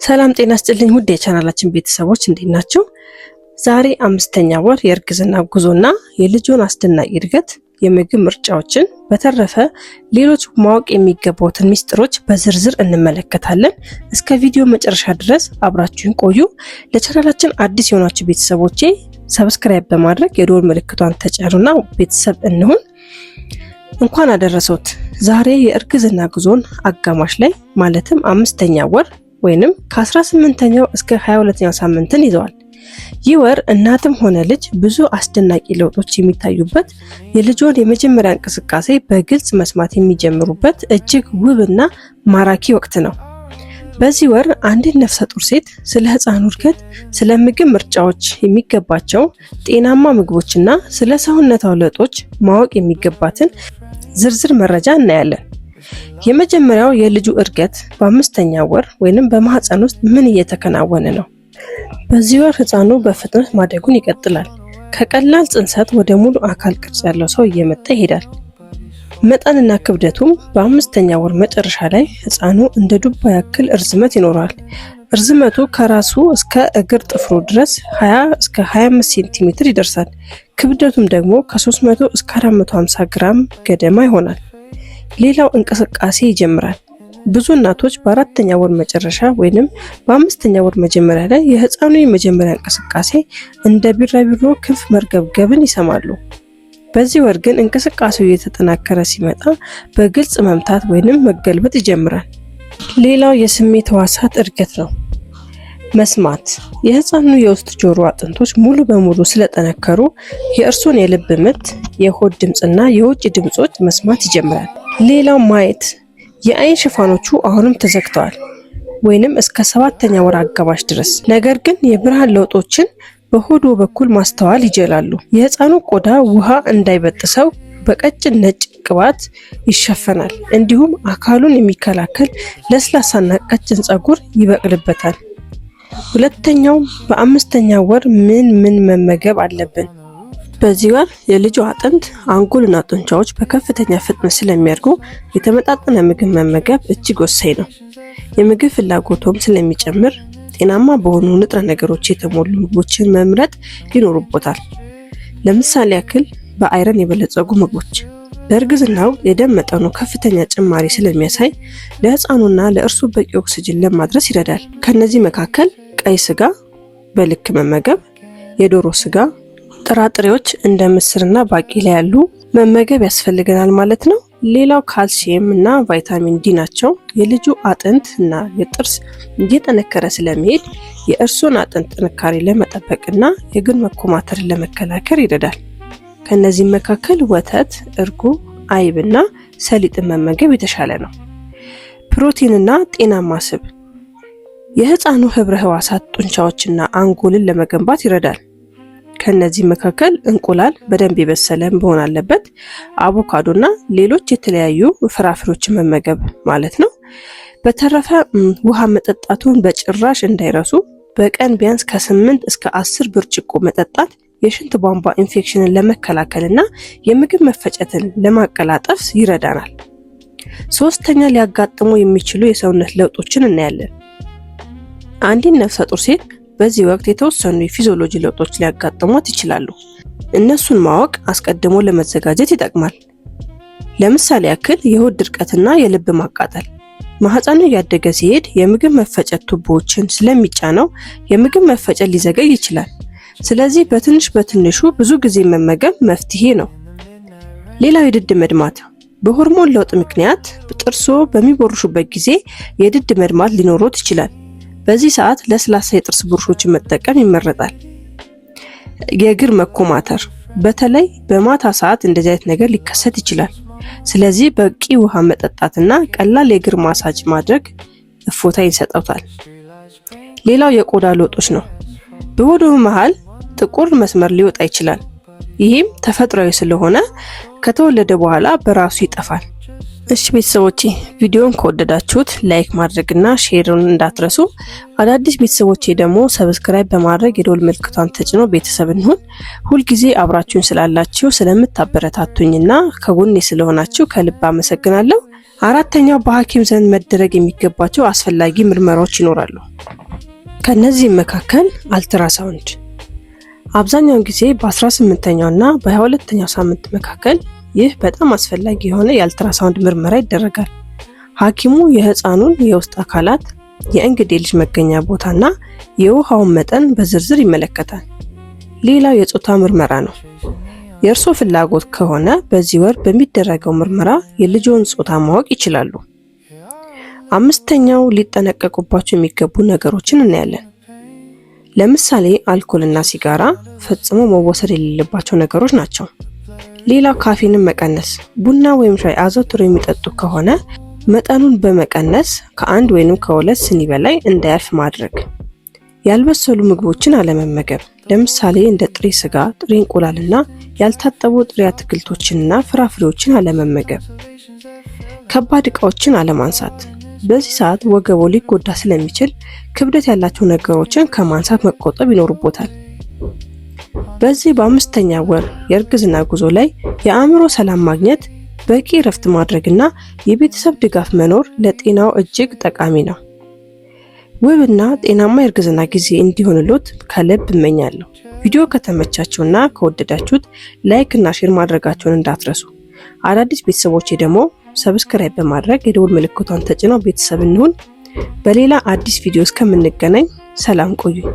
ሰላም ጤና ስጥልኝ ውድ የቻናላችን ቤተሰቦች፣ እንዴት ናቸው? ዛሬ አምስተኛ ወር የእርግዝና ጉዞና የልጆን አስደናቂ እድገት፣ የምግብ ምርጫዎችን፣ በተረፈ ሌሎች ማወቅ የሚገባዎትን ሚስጥሮች በዝርዝር እንመለከታለን። እስከ ቪዲዮ መጨረሻ ድረስ አብራችሁን ቆዩ። ለቻናላችን አዲስ የሆናችሁ ቤተሰቦቼ subscribe በማድረግ የደወል ምልክቷን ተጫኑና ቤተሰብ እንሁን። እንኳን አደረሰዎት። ዛሬ የእርግዝና ጉዞን አጋማሽ ላይ ማለትም አምስተኛ ወር ወይንም ከ18ኛው እስከ 22ኛው ሳምንትን ይዘዋል። ይህ ወር እናትም ሆነ ልጅ ብዙ አስደናቂ ለውጦች የሚታዩበት፣ የልጆን የመጀመሪያ እንቅስቃሴ በግልጽ መስማት የሚጀምሩበት እጅግ ውብና ማራኪ ወቅት ነው። በዚህ ወር አንዲት ነፍሰ ጡር ሴት ስለ ሕፃኑ እድገት፣ ስለ ምግብ ምርጫዎች፣ የሚገባቸው ጤናማ ምግቦችና ስለ ሰውነቷ ለውጦች ማወቅ የሚገባትን ዝርዝር መረጃ እናያለን። የመጀመሪያው የልጁ እድገት፣ በአምስተኛ ወር ወይንም በማህፀን ውስጥ ምን እየተከናወነ ነው? በዚህ ወር ህፃኑ በፍጥነት ማደጉን ይቀጥላል። ከቀላል ጽንሰት ወደ ሙሉ አካል ቅርጽ ያለው ሰው እየመጣ ይሄዳል። መጠንና ክብደቱም በአምስተኛ ወር መጨረሻ ላይ ህፃኑ እንደ ዱባ ያክል እርዝመት ይኖረዋል። እርዝመቱ ከራሱ እስከ እግር ጥፍሩ ድረስ 20 እስከ 25 ሴንቲሜትር ይደርሳል። ክብደቱም ደግሞ ከ300 እስከ 450 ግራም ገደማ ይሆናል። ሌላው እንቅስቃሴ ይጀምራል። ብዙ እናቶች በአራተኛ ወር መጨረሻ ወይንም በአምስተኛ ወር መጀመሪያ ላይ የህፃኑ የመጀመሪያ እንቅስቃሴ እንደ ቢራቢሮ ክንፍ መርገብገብን ይሰማሉ። በዚህ ወር ግን እንቅስቃሴው እየተጠናከረ ሲመጣ በግልጽ መምታት ወይንም መገልበጥ ይጀምራል። ሌላው የስሜት ህዋሳት እድገት ነው። መስማት፣ የህፃኑ የውስጥ ጆሮ አጥንቶች ሙሉ በሙሉ ስለጠነከሩ የእርሱን የልብ ምት፣ የሆድ ድምፅና የውጭ ድምፆች መስማት ይጀምራል። ሌላው ማየት፣ የአይን ሽፋኖቹ አሁንም ተዘግተዋል ወይንም እስከ ሰባተኛ ወር አጋማሽ ድረስ፣ ነገር ግን የብርሃን ለውጦችን በሆዶ በኩል ማስተዋል ይችላሉ። የህፃኑ ቆዳ ውሃ እንዳይበጥሰው በቀጭን ነጭ ቅባት ይሸፈናል። እንዲሁም አካሉን የሚከላከል ለስላሳና ቀጭን ፀጉር ይበቅልበታል። ሁለተኛው፣ በአምስተኛ ወር ምን ምን መመገብ አለብን? በዚህ ወር የልጁ አጥንት፣ አንጎልና ጡንቻዎች በከፍተኛ ፍጥነት ስለሚያድጉ የተመጣጠነ ምግብ መመገብ እጅግ ወሳኝ ነው። የምግብ ፍላጎቶም ስለሚጨምር ጤናማ በሆኑ ንጥረ ነገሮች የተሞሉ ምግቦችን መምረጥ ይኖርቦታል። ለምሳሌ ያክል በ iron የበለጸጉ ምግቦች በእርግዝናው የደም መጠኑ ከፍተኛ ጭማሪ ስለሚያሳይ ለህፃኑና ለእርሱ በቂ ኦክስጅን ለማድረስ ይረዳል። ከነዚህ መካከል ቀይ ስጋ በልክ መመገብ፣ የዶሮ ስጋ፣ ጥራጥሬዎች እንደ ምስርና ባቄላ ያሉ መመገብ ያስፈልገናል ማለት ነው። ሌላው ካልሲየም እና ቫይታሚን ዲ ናቸው። የልጁ አጥንት እና የጥርስ እየጠነከረ ስለሚሄድ የእርሱን አጥንት ጥንካሬ ለመጠበቅና የእግር መኮማተርን ለመከላከል ይረዳል። ከእነዚህም መካከል ወተት፣ እርጎ፣ አይብና ሰሊጥን መመገብ የተሻለ ነው። ፕሮቲንና ጤናማ ስብ የህፃኑ ህብረ ህዋሳት ጡንቻዎችና አንጎልን ለመገንባት ይረዳል። ከነዚህ መካከል እንቁላል በደንብ የበሰለ መሆን አለበት፣ አቮካዶና ሌሎች የተለያዩ ፍራፍሬዎችን መመገብ ማለት ነው። በተረፈ ውሃ መጠጣቱን በጭራሽ እንዳይረሱ። በቀን ቢያንስ ከ8 እስከ 10 ብርጭቆ መጠጣት የሽንት ቧንቧ ኢንፌክሽንን ለመከላከልና የምግብ መፈጨትን ለማቀላጠፍ ይረዳናል። ሶስተኛ፣ ሊያጋጥሙ የሚችሉ የሰውነት ለውጦችን እናያለን። አንዲት ነፍሰ ጡር ሴት በዚህ ወቅት የተወሰኑ የፊዚዮሎጂ ለውጦች ሊያጋጥሟት ይችላሉ። እነሱን ማወቅ አስቀድሞ ለመዘጋጀት ይጠቅማል። ለምሳሌ ያክል የሆድ ድርቀትና የልብ ማቃጠል። ማህፀኑ እያደገ ሲሄድ የምግብ መፈጨት ቱቦዎችን ስለሚጫነው የምግብ መፈጨት ሊዘገይ ይችላል። ስለዚህ በትንሽ በትንሹ ብዙ ጊዜ መመገብ መፍትሄ ነው። ሌላው የድድ መድማት፣ በሆርሞን ለውጥ ምክንያት ጥርሶ በሚቦርሹበት ጊዜ የድድ መድማት ሊኖሮት ይችላል። በዚህ ሰዓት ለስላሳ የጥርስ ብሩሾችን መጠቀም ይመረጣል። የእግር መኮማተር፣ በተለይ በማታ ሰዓት እንደዚህ አይነት ነገር ሊከሰት ይችላል። ስለዚህ በቂ ውሃ መጠጣትና ቀላል የእግር ማሳጅ ማድረግ እፎታ ይሰጠውታል። ሌላው የቆዳ ለውጦች ነው። በሆዶ መሃል ጥቁር መስመር ሊወጣ ይችላል። ይህም ተፈጥሯዊ ስለሆነ ከተወለደ በኋላ በራሱ ይጠፋል። እሺ ቤተሰቦቼ፣ ቪዲዮን ከወደዳችሁት like ማድረግና share ን እንዳትረሱ። አዳዲስ ቤተሰቦቼ ደግሞ subscribe በማድረግ የደወል ምልክቷን ተጭኖ ቤተሰብ እንሁን። ሁልጊዜ አብራችሁን ስላላችሁ፣ ስለምታበረታቱኝና ከጎኔ ስለሆናችሁ ከልብ አመሰግናለሁ። አራተኛው፣ በሐኪም ዘንድ መደረግ የሚገባቸው አስፈላጊ ምርመራዎች ይኖራሉ። ከነዚህም መካከል አልትራሳውንድ አብዛኛውን ጊዜ በ18ኛው እና በ22ኛው ሳምንት መካከል ይህ በጣም አስፈላጊ የሆነ የአልትራሳውንድ ምርመራ ይደረጋል። ሐኪሙ የህፃኑን የውስጥ አካላት፣ የእንግዴ ልጅ መገኛ ቦታና የውሃውን መጠን በዝርዝር ይመለከታል። ሌላው የጾታ ምርመራ ነው። የእርስዎ ፍላጎት ከሆነ በዚህ ወር በሚደረገው ምርመራ የልጅዎን ጾታ ማወቅ ይችላሉ። አምስተኛው ሊጠነቀቁባቸው የሚገቡ ነገሮችን እናያለን። ለምሳሌ አልኮልና ሲጋራ ፈጽሞ መወሰድ የሌለባቸው ነገሮች ናቸው። ሌላው ካፌንን መቀነስ፣ ቡና ወይም ሻይ አዘውትሮ የሚጠጡ ከሆነ መጠኑን በመቀነስ ከአንድ ወይንም ከሁለት ስኒ በላይ እንዳያልፍ ማድረግ። ያልበሰሉ ምግቦችን አለመመገብ፣ ለምሳሌ እንደ ጥሬ ስጋ፣ ጥሬ እንቁላልና ያልታጠቡ ጥሬ አትክልቶችንና ፍራፍሬዎችን አለመመገብ። ከባድ ዕቃዎችን አለማንሳት፣ በዚህ ሰዓት ወገቦ ሊጎዳ ስለሚችል ክብደት ያላቸው ነገሮችን ከማንሳት መቆጠብ ይኖርቦታል። በዚህ በአምስተኛ ወር የእርግዝና ጉዞ ላይ የአእምሮ ሰላም ማግኘት፣ በቂ እረፍት ማድረግና የቤተሰብ ድጋፍ መኖር ለጤናው እጅግ ጠቃሚ ነው። ውብና ጤናማ የእርግዝና ጊዜ እንዲሆንሎት ከልብ እመኛለሁ። ቪዲዮ ከተመቻችሁና ከወደዳችሁት like እና share ማድረጋችሁን እንዳትረሱ። አዳዲስ ቤተሰቦቼ ደግሞ subscribe በማድረግ የደውል ምልክቷን ተጭነው ቤተሰብ እንሁን። በሌላ አዲስ ቪዲዮ እስከምንገናኝ ሰላም ቆዩኝ።